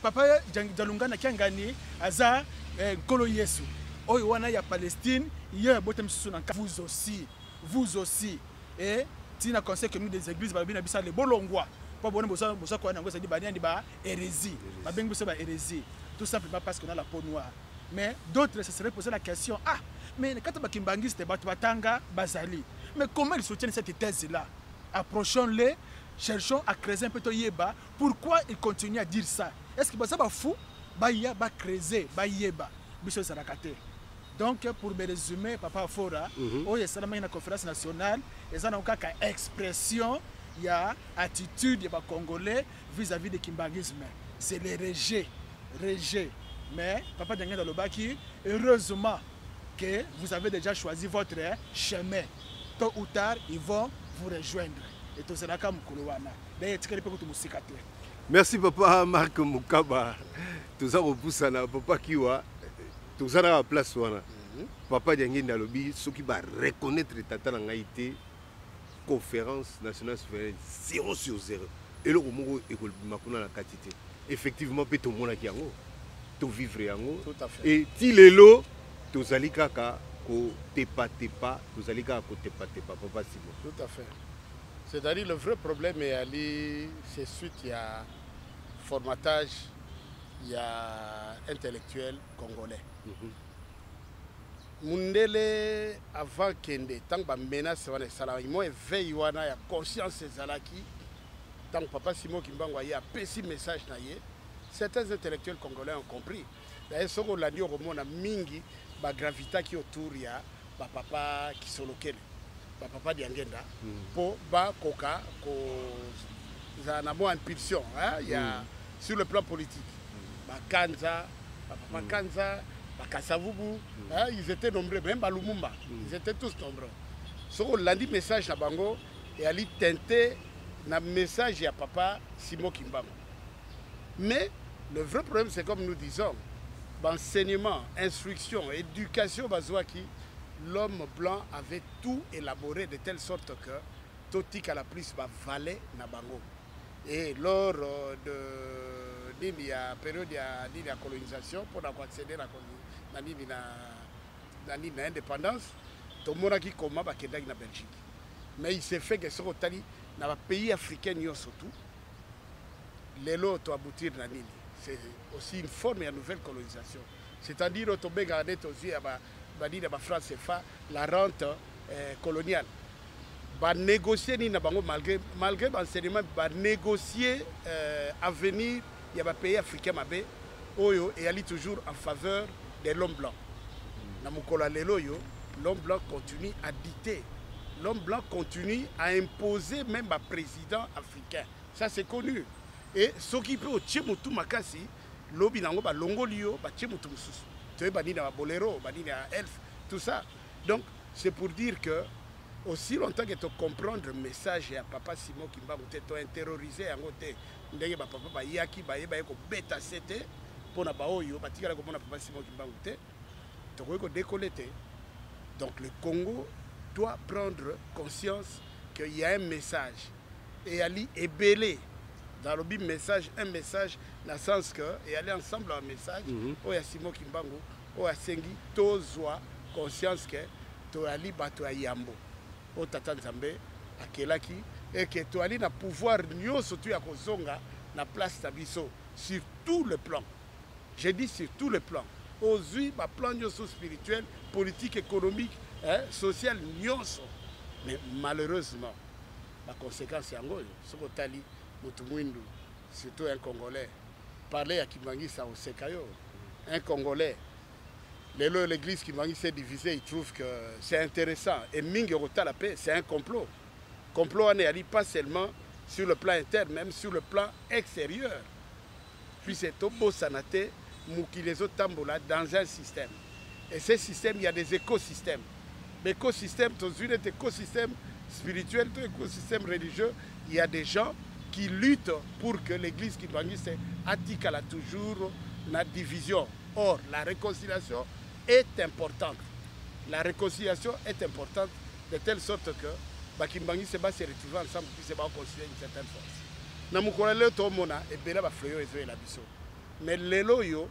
[SPEAKER 5] papa Dialungana Kiangani aza nkolo Yesu oyo wana ya Palestine, ye abotami susu na vous aussi, vous aussi. Et ntina Conseil commun des églises balobi na biso ale bolongwa mpo bona boza koya nango ezali baniani ba hérésie, babengi biso ba hérésie, tout simplement parce qu'on a la peau noire. Mais d'autres se seraient posé la question: ah, mais kati bakimbangiste bato batanga bazali, mais comment ils soutiennent cette thèse là? Approchons-les, cherchons à creuser un peu, toyeba pourquoi ils continuent à dire ça. Est-ce que baza bafou? Baya bacreuser, bayeba biso ezalaka te. Donc pour me résumer, papa Fora, oyo esalamaki na conférence nationale eza nango kaka expression ya attitude ya bacongolais vis-à-vis de kimbanguisme. C'est le rejet, rejet. Mais papa Diangenda alobaki: heureusement que vous avez déjà choisi votre chemin, tôt ou tard ils vont vous rejoindre. Et tozalaka mokolo wana, d'ailleurs etikali mpe kutu mosika te.
[SPEAKER 3] Merci papa Marc Mukaba. Toza kopusana, papa Kiwa, toza na place wana. Papa Diangenda alobi soki bareconnaître tata na ngai te, conférence nationale souveraine 0 sur 0, eloko moko ekobima kuna na kati te. Effectivement mpe tomonaki yango, tovivre yango.
[SPEAKER 4] Tout à fait.
[SPEAKER 3] Et ti lelo tozali kaka kotepatepa, tozali kaka kotepatepa, papa Simon.
[SPEAKER 4] Tout à fait. C'est-à-dire, le vrai problème est allé, c'est suite il y a formatage, il y a intellectuel congolais. Mundele avant kende, tant que menace wana esalama, mo éveil wana ya conscience ezalaki. Tant que papa Simon Kimbangu aye apesi message na ye, certains intellectuels congolais ont compris. D'ailleurs, soki olandi, okomona mingi bagravitaki autour ya bapapa Kisolokele, bapapa Diangenda, mpo bakoka kozala na mwa impulsion, hein, ya sur le plan politique. Bakanza, bapapa Kanza, bakasavubu, hein, ils étaient nombreux, même balumumba, ils étaient tous nombreux. Soki olandi message na bango, eyali teinté na message ya papa Simon Kimbangu. Mais le vrai problème, c'est comme nous disons, enseignement, instruction, éducation bazwaki, l'homme blanc avait tout élaboré de telle sorte que totikala plus bavalet na bango. Et lors de nini ya période ya nini ya colonisation, mpona koaccéder na nini na nini na indépendance, tomonaki koma bakendaki na Belgique. Mais il s'est fait que soki otali na bapays africain nyonso tout lelo, toaboutir na nini? C'est aussi une forme ya nouvelle colonisation, c'est-à-dire oyo tobengaka nde tozwi ya banini ya bafranc CFA, la rente coloniale. Banégocie nini na bango malgré baenseignement, banégocie avenir ya bapays africain mabe oyo eyali toujours en faveur de l'homme blanc. Na mokolo ya lelo oyo, l'homme blanc continue à dicter, l'homme blanc continue à imposer même baprésident africain. Ça, c'est connu. Et soki mpe otie motu makasi, lobi nango balongoli yo, batie motu mosusu. Toyeba nini ya babolero, banini ya elfe, tout ça. Donc c'est pour dire que aussi longtemps que tocomprendre message ya papa Simon Kimbangu te, tointérioriser yango te, ndenge bapapa bayaki bayeba ye kobeta se te mpona baoyo batikala komona papa Simon Kimbangu te, tokoki kodécoller te. Donc le Congo doit prendre conscience qu'il y a un message eyali ebele. Nalobi message, un message na sens que eyali ensemble ya message oyo ya Simon Kimbangu, oyo asengi tozwa conscience ke toyali bato ya yambo oyo tata Nzambe akelaki, eke toyali na pouvoir nyonso tu ya kozonga na place na biso sur tout le plan. J'ai dit sur tout le plan. Ozwi ba plan nyonso spirituel, politique, économique, hein, social nyonso. Mais malheureusement, ba conséquences yango oyo soki otali motu mwindu, surtout un Congolais, parler ya Kimbanguiste oseka yo. Un Congolais, lelo l'église Kimbanguiste est divisée, il trouve que c'est intéressant et mingi okotala pe c'est un complot. Complot wana eyali pas seulement sur le plan interne, même sur le plan extérieur. Puisque tobosana te mokili ezotambola dans un système. Et ce système, il y a des écosystèmes. L'écosystème, tozwi neti écosystème spirituel to écosystème religieux, il y a des gens qui luttent pour que l'église kimbanguiste atikala toujours na division. Or, la réconciliation est importante. La réconciliation est importante de telle sorte que bakimbanguiste ba se retrouver ensemble puisque ba considérer une certaine force. Na mokolo lelo tomona ebele ba fléau ezoyela biso. Mais lelo oyo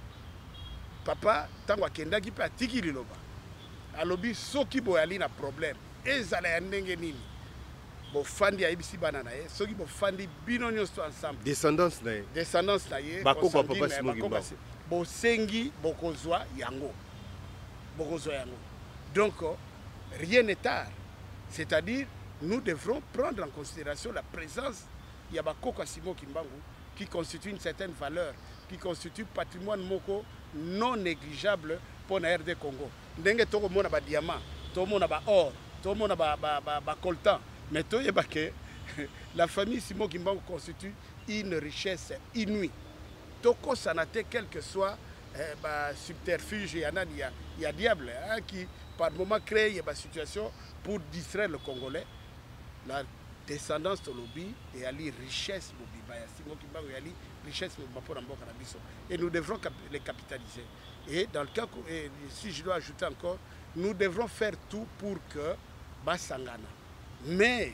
[SPEAKER 4] papa ntango akendaki mpe atiki liloba, alobi soki boyali na problème ezala ya ndenge nini, bofandi, ayebisi bana na ye soki bofandi bino nyonso ensemble,
[SPEAKER 3] descendance na ye,
[SPEAKER 4] descendance na ye,
[SPEAKER 3] bakoko ya papa Simon Kimbangu,
[SPEAKER 4] bosengi bokozwa yango, bokozwa yango. Donc rien n'est tard, c'est-à-dire nous devrons prendre en considération la présence ya bakoko ya Simon Kimbangu qui constitue une certaine valeur, qui constitue patrimoine moko non négligeable pour la RD Congo. Ndenge tokomona ba diamant, tokomona ba or, tokomona ba coltan, mais toyeba que la famille Simon Kimbangu constitue une richesse inouïe. Tokosana te, quel que soit ba subterfuge ya nani ya diable, hein, qui par moment crée ba situation pour distraire le Congolais. La descendance tolobi eyali richesse mobimba ya Simon Kimbangu, eyali richesse mobimba pour mboka na biso, et nous devrons les capitaliser. Et dans le cas, et si je dois ajouter encore, nous devrons faire tout pour que basangana. Mais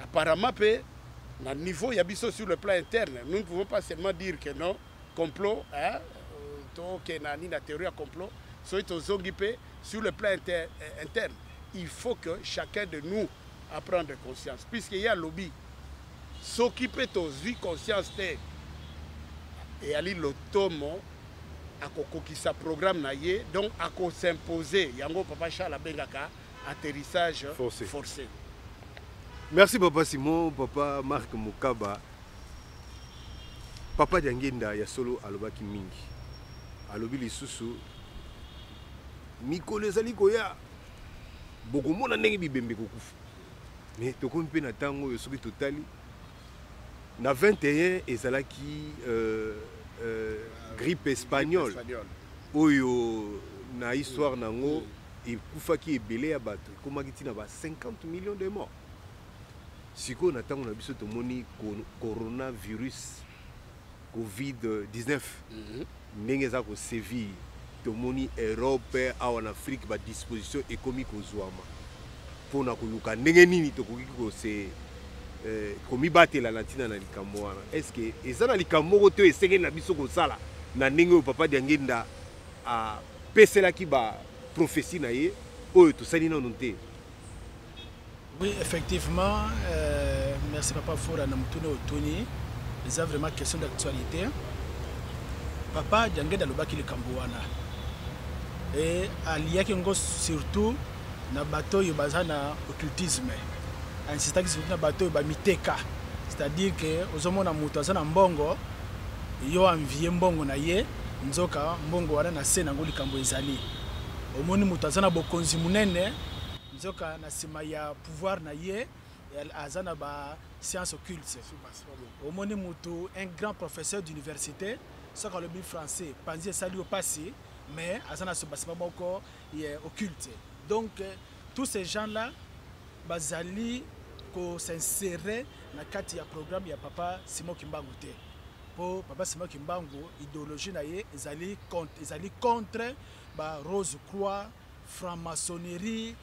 [SPEAKER 4] apparemment pe na niveau ya biso sur le plan interne, nous ne pouvons pas seulement dire que non complot, hein, to ke na ni na théorie ya complot, soki tozongi pe sur le plan interne, il faut que chacun de nous apprendre conscience, puisque il y a lobby soki pe tozwi conscience te eyali lotomo akokokisa programme na ye, donc akos'imposer. Yango papa Charles abengaka atterrissage
[SPEAKER 3] forcé.
[SPEAKER 4] Forcé.
[SPEAKER 3] Merci papa Simon, papa Marc Mukaba. Papa Diangienda ya solo alobaki mingi. Alobi lisusu mikolo ezali koya bokomona ndenge bibembe kokufa. Mais tokomi mpe na ntango oyo soki totali na 21 ezalaki grippe espagnole oyo na histoire nango ekufaki ebele ya bato, ekomaki ntina ba 50 millions de morts. Sikoyo na ntango na biso tomoni coronavirus COVID-19 ndenge eza kosévir, tomoni Europe awa na Afrique ba disposition ekomi kozwama mpona koluka ndenge nini tokoki kose komibatela na ntina na likambo wana. Est-ce que eza na likambo moko te esengeli na biso kosala na ndenge oyo papa Diangienda apeselaki ba prophétie na ye oyo tosali nano te?
[SPEAKER 5] Oui, effectivement, merci papa Fora na mutune otuni. Eza vraiment question d'actualité. Papa Diangienda alobaki likambo wana et aliaki yango surtout na bato oyo baza na occultisme. Insistaki surtout na bato oyo bamiteka, c'est-à-dire que ozomona moto aza na mbongo, yo envie mbongo na ye, nzoka mbongo wana na se nango likambo ezali. Omoni moto aza na bokonzi monene, nzoka na nsima ya pouvoir na ye aza na ba science occulte. Omoni moto un grand professeur d'université, soki alobi français panzi esali yo pasi, mais aza na soubassement moko ya occulte. Donc tous ces gens-là bazali ko s'insérer na kati ya programme ya papa Simon Kimbangu te. Po papa Simon Kimbangu idéologie na ye ezali contre, ezali contre ba Rose Croix, franc-maçonnerie,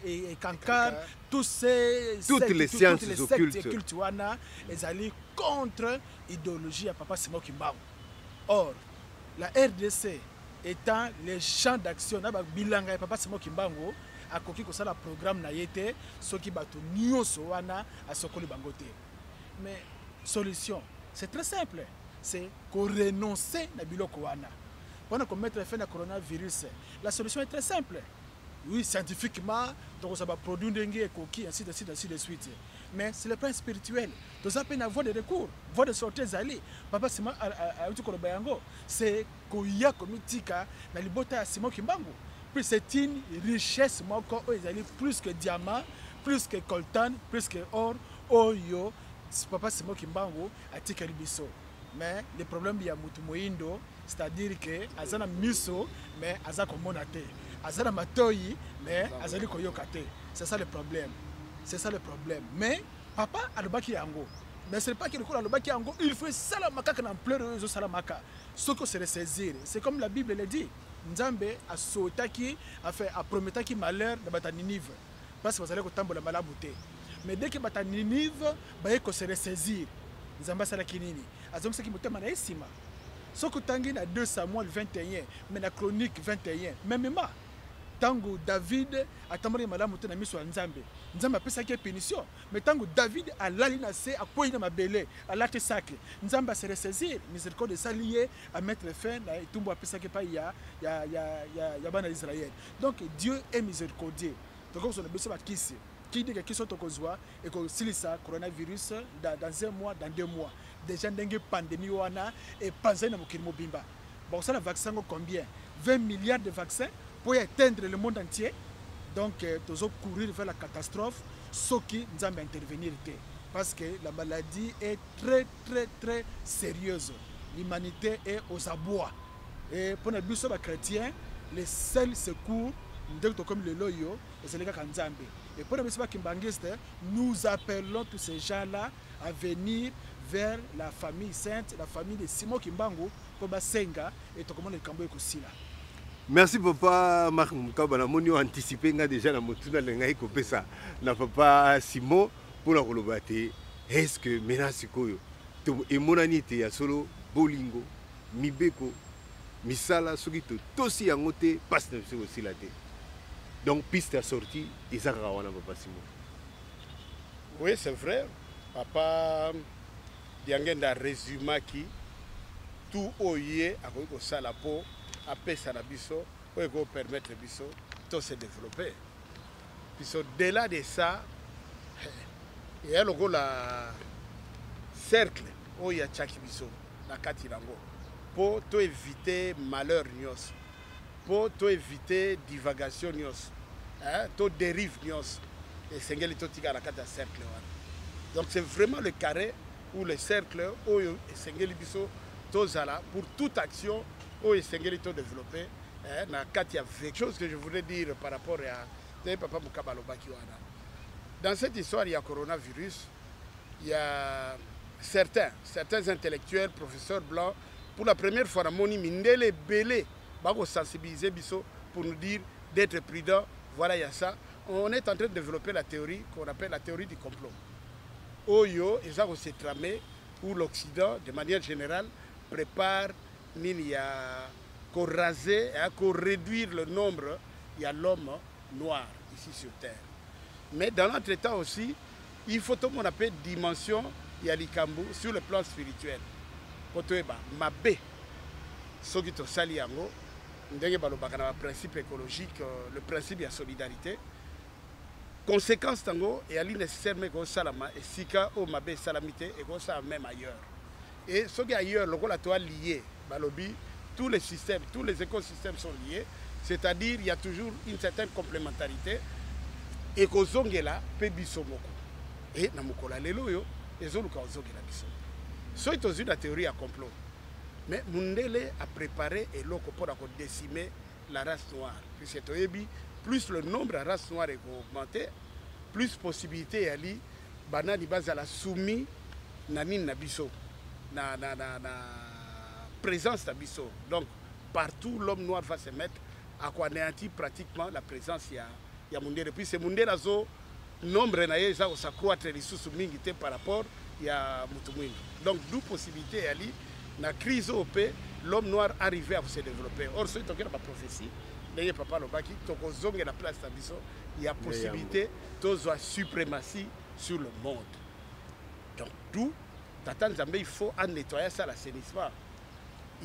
[SPEAKER 5] et Kankar, tous ces
[SPEAKER 3] toutes
[SPEAKER 5] sectes,
[SPEAKER 3] les sciences
[SPEAKER 5] toutes les sectes
[SPEAKER 3] occultes.
[SPEAKER 5] occultes wana ezali contre idéologie ya papa Simon Kimbangu. Or la RDC étant les champs d'action na ba bilanga ya papa Simon Kimbangu, akoki kosala programme na ye te soki bato nyonso wana asokoli bango te. Mais solution, c'est très simple, c'est ko renoncer na biloko wana. mpona komettre fin na coronavirus. La solution est très simple. Oui, scientifiquement, tokozwa baproduit ndenge ekoki, ainsi de suite, ainsi de suite. Mais c'est le plan spirituel. Toza mpe na voie de recours, voie de sortie ezali. Papa Simon auti koloba yango, c'est koya komitika na libota ya Simon Kimbangu. Puis c'est une richesse moko oyo ezali plus que diamant, plus que coltan, plus que or, oyo papa Simon Kimbangu atikali biso. Mais le problème ya mutu moyindo, c'est-à-dire que aza na miso mais aza komona te, aza na matoyi mais azali koyoka te. C'est ça le problème, c'est ça le problème. Mais papa alobaki yango, mais ce n'est pas que lokola alobaki yango il faut esalama kaka na ampleur oyo ezosalamaka. Soki ose ressaisir, c'est comme la Bible le dit, Nzambe asotaki, enfin aprometaki malheur na bato ya Ninive parce que bazali kotambola malamu te. Mais dès que bato ya Ninive baye kose ressaisir, Nzambe asalaki nini? Azongisaki motema na ye nsima. Soki otangi na 2 Samuel 21, mais na Chronique 21, memema ntango David atambolaki malamu te na miso ya Nzambe, Nzambe apesaki ye punition. Mais ntango David alali na se, akwei na mabele, alati saki, Nzambe ase ressaisir, miséricorde esali ye a mettre fin na etumbu apesaki epai ya bana ya Israël. Donc Dieu est miséricordieux. Tokoki kozwa na biso bakisi qui dit que kiso tokozwa ekosilisa coronavirus dans un mois, dans 2 mois. Déjà ndenge pandémie wana epanzani na mokili mobimba. Bakosala vaccin yango combien? 20 milliards de vaccins pour atteindre le monde entier. Donc tozo courir vers la catastrophe soki Nzambe intervenir te, parce que la maladie est très très très sérieuse. L'humanité est aux abois. Et pour nous ba chrétiens, le seul secours ndenge tokomi lelo oyo ezali kaka Nzambe. Et pour nous ba kimbanguiste, nous appelons tous ces gens-là à venir vers la famille sainte, la famille de Simon Kimbangu, pour basenga et tokomona likambo ekosila.
[SPEAKER 3] Merci papa Marc Mukaba, namoni yo anticiper nga déjà na motuna na ngai kopesa na papa Simon pour la koloba te. Est-ce que maintenant sikoyo to emonani te ya solo bolingo mibeko misala soki to tosi yango te passe na biso kosila te. Donc piste ya sortie eza kaka wana papa Simon.
[SPEAKER 4] Oui, c'est vrai. Papa Diangenda résumaki tout oye akoki kosala po apesa na biso oyo eko permettre biso to se développer. Puis au-delà de ça, il y a lokola cercle oyo atiaki biso na kati nango po to éviter malheur nyonso, po to éviter divagation nyonso, hein, to dérive nyonso esengeli totika na kati ya cercle wana. Donc c'est vraiment le carré ou le cercle oyo esengeli biso tozala pour toute action oyo esengeli to développer, hein, na kati ya quelque chose que je voulais dire par rapport à te papa Mukaba alobaki wana. Dans cette histoire il y a coronavirus, il y a certains intellectuels, professeurs blancs, pour la première fois namoni mindele belé bako sensibiliser biso pour nous dire d'être prudent. Voilà, il y a ça. On est en train de développer la théorie qu'on appelle la théorie du complot. Oyo, ils ont se tramé où l'Occident, de manière générale, prépare nini ya ko raser, ya ko réduire le nombre ya l'homme noir ici sur Terre. Mais dans l'entretemps aussi, il faut tout le monde appelle dimension ya likambo sur le plan spirituel. Potoeba mabe soki tosali yango ndenge balobaka na ba principe écologique, le principe ya solidarité. Conséquence tango eyali nécessaire mais ekosalama esika oyo mabe esalami te, ekosalama même ailleurs. Et soki ailleurs lokola toa lié balobi tous les systèmes, tous les écosystèmes sont liés, c'est-à-dire il y a toujours une certaine complémentarité ekozongela pe biso moko. Et na mokolo ya lelo oyo ezoluka ozongela biso. Soki tozwi na théorie ya complot, mais mundele a préparé eloko mpona kodécimer la race noire, puisque toyebi plus le nombre de races noires est augmenté, plus possibilité yali banani bazala soumis na nini na biso, na présence na biso. Donc partout l'homme noir va se mettre à quoi anéantir pratiquement la présence ya mundele. Puis c'est mundele azo nombre na ye eza kosaccroître lisusu mingi te par rapport ya mutu mwindu. Donc d'où possibilité yali na crise oyo mpe l'homme noir arrivait à se développer. Or soki tokei na ba prophétie ndenge papa alobaki, tokozongela place na biso ya possibilité tozwa suprématie sur le monde. Donc d'où Tata Nzambe il faut en nettoyer ça, l'assainissement.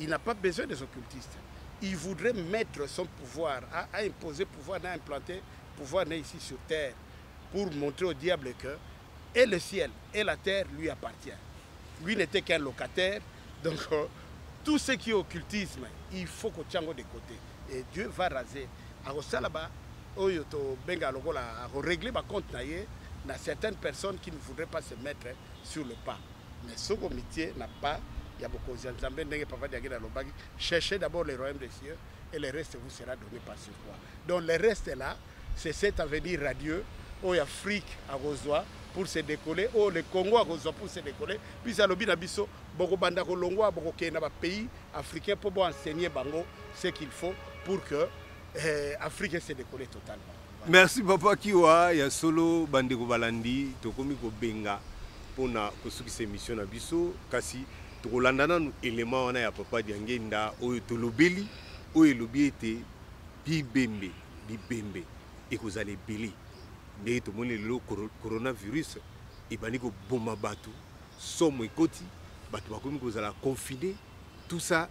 [SPEAKER 4] Il n'a pas besoin des occultistes. Il voudrait mettre son pouvoir, à, à imposer pouvoir, à implanter pouvoir ici sur terre pour montrer au diable que et le ciel et la terre lui appartiennent. Lui n'était qu'un locataire, donc euh, tout ce qui est occultisme, il faut qu'on tienne de côté. Et Dieu va raser. Akosala ba oyo tobenga lokola akorégler bacompte na ye na certaines personnes qui ne voudraient pas se mettre sur le pas. Mais soki omitie na pas ya bokonzi ya Nzambe, ndenge papa Diangenda alobaki, cherchez d'abord le royaume des cieux et le reste vous sera donné par surcroît. Donc le reste là, c'est cet avenir radieux oyo Afrique akozwa pour se décoller, oyo le Congo akozwa pour se décoller. Puis alobi na biso, bokobanda kolongwa, bokokende na bapays africain mpo boenseigner bango ce qu'il faut pour que eh, Afrique se décoller totalement.
[SPEAKER 3] Merci papa Kiwa ya solo. Bandeko balandi, tokomi kobenga mpona kosukisa émission na biso, kasi tokolanda nanu élément wana ya papa Diangenda oyo tolobeli, oyo elobi ete bibembe bibembe ekozala ebele. Ndenge tomoni lelo coronavirus ebandi koboma bato, somo ekoti, bato bakomi kozala confiné, tout ça,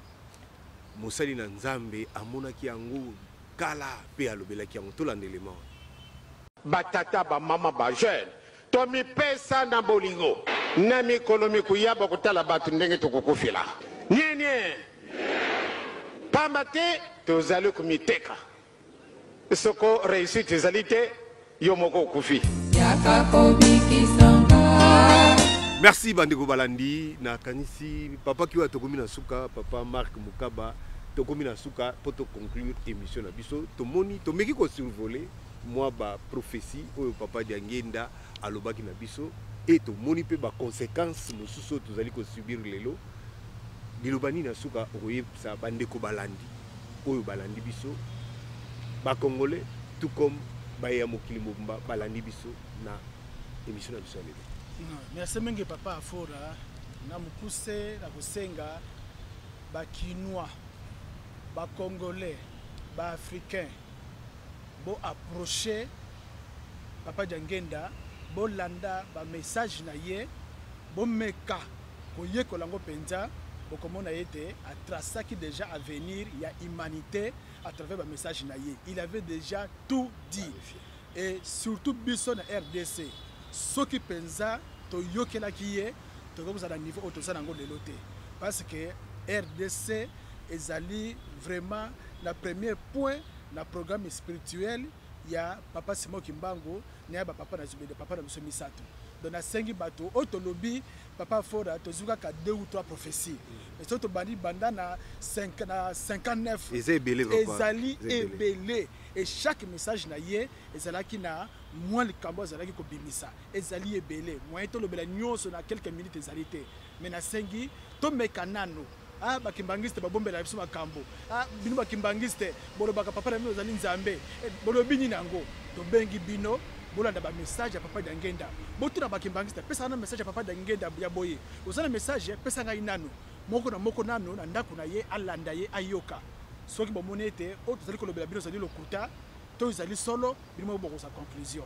[SPEAKER 3] mosali na Nzambe amonaki yango kala mpe alobelaki yango. Tolanda élément wana.
[SPEAKER 1] Batata, bamama, bajeune, tomipesa na bolingo. Na mikolo mikuya, bakotala bato ndenge tokokufila nienie, pamba te tozali komiteka. Soko réussite ezali te, yo moko okufi. Yaka kobikisa
[SPEAKER 3] nga. Merci bandeko balandi. Nakanisi papa Kiwa, tokomi na suka. Papa Mark Mukaba, tokomi na suka mpo toconclure émission na biso. Tomoni, tomeki kosurvoler mwa baprophétie oyo papa Diangenda alobaki na biso e tomoni mpe baconséquence mosusu oyo tozali kosubir lelo. Liloba nini na suka okoyebisa bandeko balandi oyo balandi biso, bacongolais tout comme baye ya mokili mobimba balandi biso na émission na biso ya lelo?
[SPEAKER 5] Merci mingi papa Afora. Na mokuse, na kosenga bakinois, bacongolais, baafricain, bo approcher papa Diangenda, bolanda bamessage na ye, bomeka koyekola yango mpenza. Bokomona ete atraçaki déjà avenir ya humanité à travers bamessage na ye. Il avait déjà tout dit. Et surtout biso na RDC, soki mpenza toyokelaki ye, tokoki kozala na niveau oyo toza nango lelo te, parce que RDC ezali vraiment na premier point na programme spirituel ya papa Simon Kimbangu na ya bapapa na Zubede, papa na biso misato. Donc nasengi bato oyo tolobi, papa Fora, tozwi kaka deux ou trois prophéties, mais soki tobandi banda na 5, na 59,
[SPEAKER 3] Eza ebele, papa.
[SPEAKER 5] Ezali
[SPEAKER 3] Eza ebele.
[SPEAKER 5] Ebele. Et chaque message na ye ezalaki na mwa likambo azalaki kobimisa. Ezali ebele, moyen tolobela nyonso na quelques minutes ezali te. Mais nasengi tomeka nano. Ah, bakimbangiste babombela biso makambo. Ah, bino bakimbangiste bolobaka papa na bino ozali Nzambe. Eh, bolobi nini yango? Tobengi bino bolanda bamessage ya papa Diangenda. Botuna bakimbangiste, pesaka na message ya papa Diangenda ya boye. Oza na message, pesa ngai nano moko na moko nano na ndako na ye, alanda ye, ayoka. Soki bomoni ete oyo tozali kolobela bino ezali lokuta to ezali solo, bino moko bokozwa conclusion.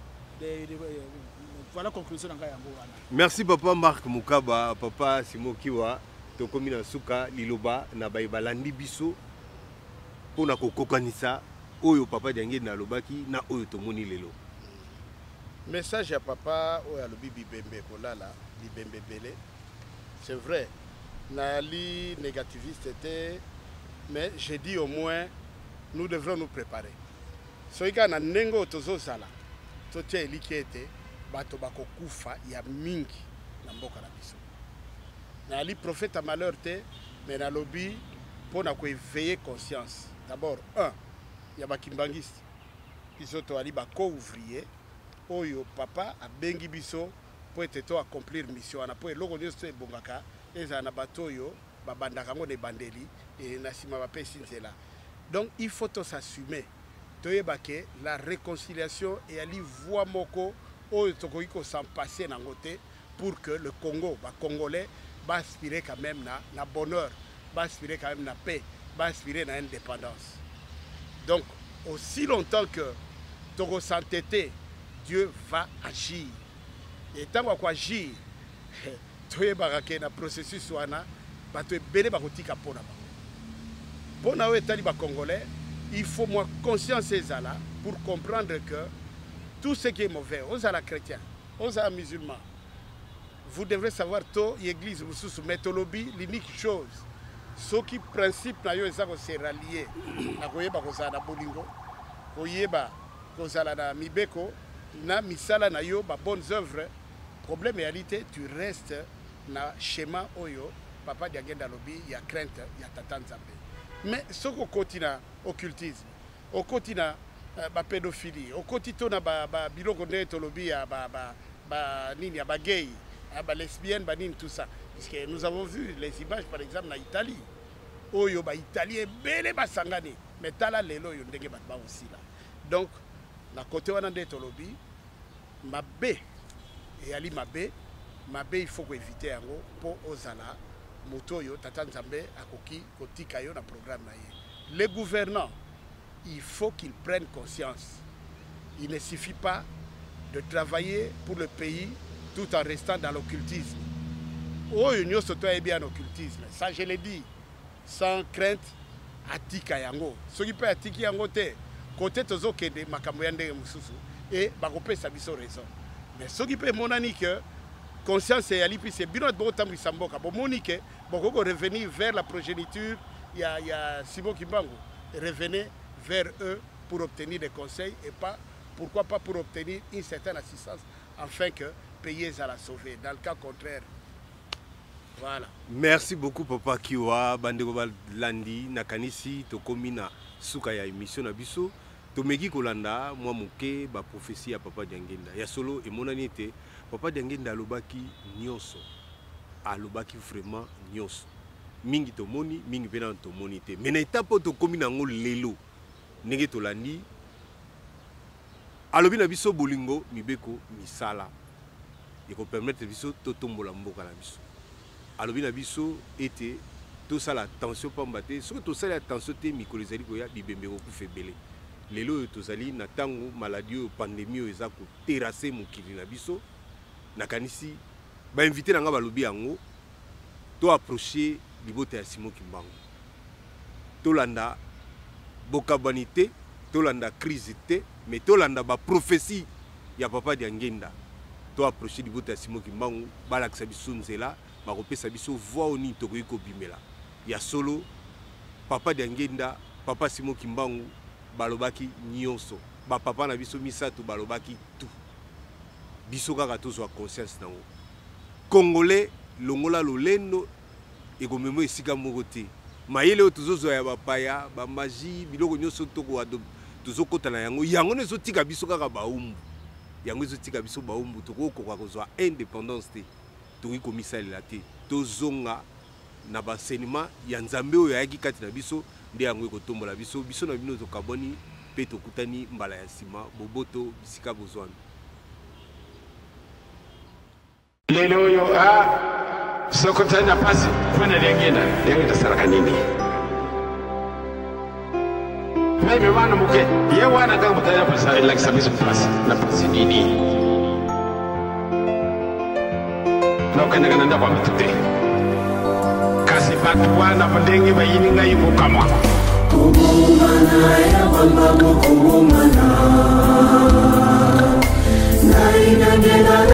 [SPEAKER 5] Voilà conclusion na ngai yango wana.
[SPEAKER 3] Merci papa Mark Mukaba. Papa Simo Kiwa, tokomi na suka. Liloba na baye balandi biso mpona kokokanisa oyo papa Diangenda alobaki na oyo tomoni lelo.
[SPEAKER 4] Message ya papa oyo alobi bibembe ekolala, bibembe ebele, c'est vrai, nayali négativiste te, mais j'ai dit au moins nous devrons nous préparer. Soki kaka na ndenge oyo tozozala, totia elikya ete bato bakokufa ya mingi na mboka na biso. Nayali prophète ya malheur te, mais nalobi mpo na koéveiller conscience d'abord un ya bakimbangiste. Biso toali baco-ouvrier oyo papa abengi biso mpo ete to accomplir mission wana, mpo eloko nyonso to ebongaka ezala na bato oyo babandaka yango na ebandeli e na nsima bapesi nzela. Donc il faut tosassume, toyeba ke la réconciliation eyali voie moko oyo tokoki kos'en passer nango te pour que le Congo, bacongolais baaspire quand même na bonheur, baaspire quand même na paix, baaspire na indépendance. Donc aussi longtemps que tokos'entêter, Dieu va agir. Et ntango akoagir, toyebaka ke na processus wana bato ebele bakotika mpo na bango. Mpo na oyo etali bacongolais, il faut mwa conscience ezala pour comprendre que tout ce qui est mauvais, ozala chrétien, ozala musulman, vous devrez savoir to église mosusu, mais tolobi l'unique chose, soki principe na yo eza kose rallier na koyeba kozala na bolingo, koyeba kozala na mibeko na misala na yo, ba bonnes œuvres, problème eyali te, tu restes na schéma oyo papa Diangenda alobi ya crainte ya tata Nzambe. Mais soki okoti na occultisme, okoti na ba pédophilie, okoti to na ba biloko ndenge tolobi ya ba nini ya ba gay, ba lesbienne, ba nini, tout ça, puisque nous avons vu les images par exemple na Italie, oyo ba Italien ebele basangani, mais tala lelo oyo ndenge bato bakosila. Donc na côté wana nde tolobi mabe eyali mabe, mabe il faut koevite yango mpo ozala moto oyo tata Nzambe akoki kotika yo na programme na ye. Les gouvernants, il faut qu'ils prennent conscience. Il ne suffit pas de travailler pour le pays tout en restant dans l'occultisme. Oyo nyonso toyebi ya occultisme, ça je l'ai dit sans crainte, atika yango. Soki mpe atiki yango te, kote tozokende makambo ya ndenge mosusu e bakopesa biso raison. Mais soki mpe emonani ke conscience eyali, puisque bino bato bokotambwisa mboka, bomoni ke bokoki korevenir vers la progéniture ya Simon Kimbangu, revenez vers eux pour obtenir des conseils et pas, pourquoi pas, pour obtenir une certaine assistance afin que pays ezala sauvé. Dans le cas contraire, voilà.
[SPEAKER 3] Merci beaucoup papa Kiwa. Bandeko balandi, nakanisi tokomi na suka ya émission na biso. Tomeki kolanda mwa moke baprophétie ya papa Diangenda. Ya solo emonani ete papa Diangenda alobaki nyonso, alobaki vraiment nyonso. Mingi tomoni, mingi mpe nano tomoni te, mais na etape oyo tokomi na yango lelo, ndenge tolandi, alobi na biso bolingo, mibeko, misala ekopermettre biso totombola mboka na biso. Alobi na biso ete tosala attention, pamba te soki tosali attention te, mikolo ezali koya bibembe ekokufa ebele. Lelo oyo tozali na ntango maladie oyo, pandémie oyo eza koterrasser mokili na biso. Nakanisi bainvité na nga balobi yango, to approche libota ya Simon Kimbangu, tolanda bokabwani te, tolanda crise te, mais tolanda baprophétie ya papa Diangenda. To approche libota ya Simon Kimbangu, balakisa biso nzela, bakopesa biso voie oyo nini tokoki kobimela. Ya solo papa Diangenda, papa Simon Kimbangu balobaki nyonso, bapapa na biso misato balobaki tout, biso kaka tozwa conscience nango. Congolais, longola lolendo, ekomema esika moko te. Mayele oyo tozozwa ya bapaya, bamagie, biloko nyonso tozokɔta na yango, yango nde ezotika biso kaka baumbu, yango ezotika biso baumbu. Tokokoka kozwa indépendance te, tokoki komisalela te. Tozonga na baenseignement ya Nzambe oyo ayaki kati na biso, nde yango ekotombola biso. Biso na bino tokabwani mpe tokutani mbala ya nsima. Boboto bisika bozwami.
[SPEAKER 1] Lelo oyo a soko tozali na mpasi mpo na Diangenda, Diangenda asalaka nini? Meme wana moke ye wana kaka moto aya elakisa biso mpasi na mpasi nini. Nakokendaka na ndako ya bato te, kasi bato wana ndenge bayini ngai kokamwa.
[SPEAKER 2] Kobomana ya bamba, bokobomana ngai nangela.